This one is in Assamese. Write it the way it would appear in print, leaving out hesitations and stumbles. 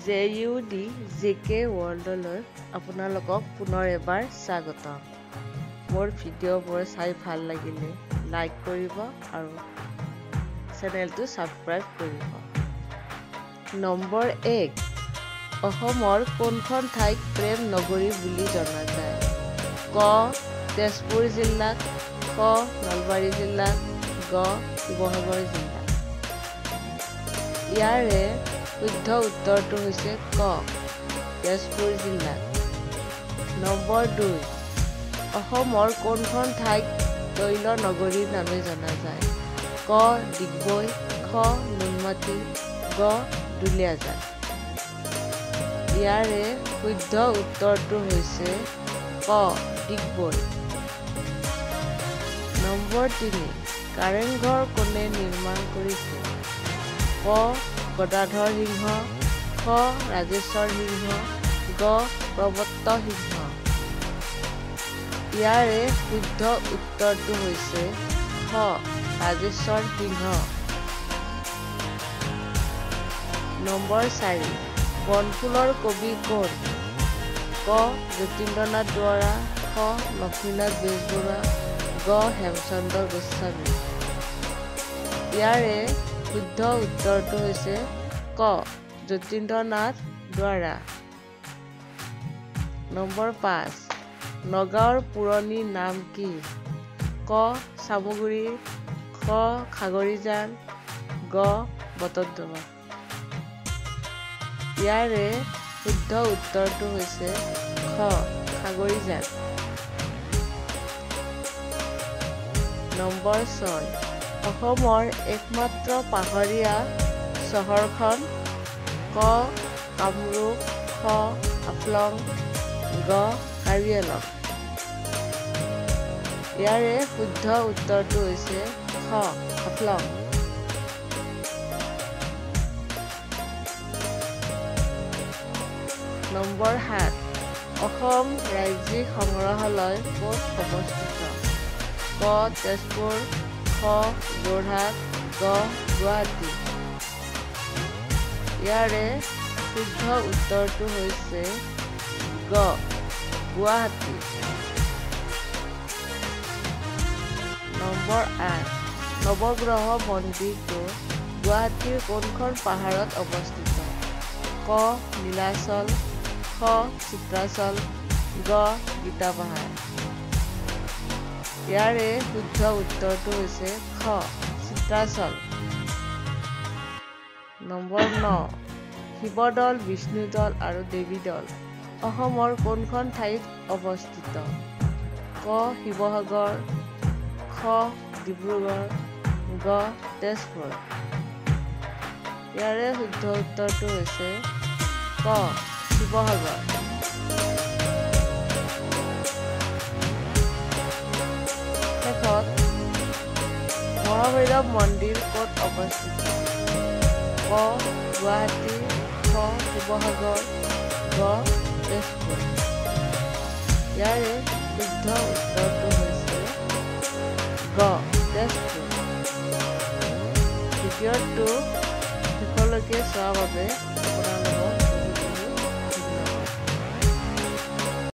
জে.ইউ.ডি. জি.কে. ৱৰ্ল্ডলৈ আপোনালোকক পুনৰ এবাৰ স্বাগতম। মোৰ ভিডিঅ'বোৰ চাই ভাল লাগিলে লাইক কৰিব আৰু চেনেলটো ছাবস্ক্ৰাইব কৰিব। নম্বৰ 1, অসমৰ কোনখন ঠাইক প্ৰেম নগৰী বুলি জনা যায়? ক তেজপুৰ জিলাক, খ নলবাৰী জিলাক, গ শিৱসাগৰ জিলাক। ইয়াৰে শুদ্ধ উত্তৰটো হৈছে ক তেজপুৰ জিলাক। নম্বৰ 2, অসমৰ কোনখন ঠাইক তৈল নগৰী নামে জনা যায়? ক ডিগবৈ, খ নুনমাটি, গ দুলীয়াজান। ইয়াৰে শুদ্ধ উত্তৰটো হৈছে ক ডিগবৈ। নম্বৰ 3, কাৰেংঘৰ কোনে নিৰ্মাণ কৰিছিল? ক গদাধৰ সিংহ, খ ৰাজেশ্বৰ সিংহ, গ প্ৰবত্ত সিংহ। ইয়াৰে শুদ্ধ উত্তৰটো হৈছে খ ৰাজেশ্বৰ সিংহ। নম্বৰ 4, বনফুলৰ কবি কোন? ক যতীন্দ্ৰনাথ দুৱৰা, খ লক্ষ্মীনাথ বেজবৰুৱা, গ হেমচন্দ্ৰ গোস্বামী। ইয়াৰে শুদ্ধ উত্তৰটো হৈছে ক যতীন্দ্ৰনাথ দুৱৰা। নম্বৰ 5, নগাঁৱৰ পুৰণি নাম কি? ক চামগুৰি, খ খাগৰিজান, গ বটদ্ৰৱা। ইয়াৰে শুদ্ধ উত্তৰটো হৈছে খ খাগৰিজান। নম্বৰ 6, অসমৰ একমাত্ৰ পাহাৰীয়া চহৰখন? ক কামৰূপ, খ হাফলং, গ কাৰ্বি আংলং। ইয়াৰে শুদ্ধ উত্তৰটো হৈছে খ হাফলং। নম্বৰ 7, অসম ৰাজ্যিক সংগ্ৰহালয় ক'ত অৱস্থিত? ক তেজপুৰ, খ যোৰহাট, গ গুৱাহাটী। ইয়াৰে শুদ্ধ উত্তৰটো হৈছে গ গুৱাহাটী। নম্বৰ 8, নৱগ্ৰহ মন্দিৰটো গুৱাহাটীৰ কোনখন পাহাৰত অৱস্থিত? ক নীলাচল, খ চিত্ৰাচল, গ গীতা পাহাৰ। ইয়াৰে শুদ্ধ উত্তৰটো হৈছে খ চিত্ৰাচল। নম্বৰ 9, শিৱদৌল, বিষ্ণুদৌল আৰু দেৱীদৌল অসমৰ কোনখন ঠাইত অৱস্থিত? ক শিৱসাগৰ, খ ডিব্ৰুগড়, গ তেজপুৰ। ইয়াৰে শুদ্ধ উত্তৰটো হৈছে ক শিৱসাগৰ। শেষত, মহাভৈৰৱ মন্দিৰ ক'ত অৱস্থিত? ক গুৱাহাটী, খ শিৱসাগৰ, গ তেজপুৰ। ইয়াৰে শুদ্ধ উত্তৰটো হৈছে গ তেজপুৰ। ভিডিঅ'টো শেষলৈকে চোৱাৰ বাবে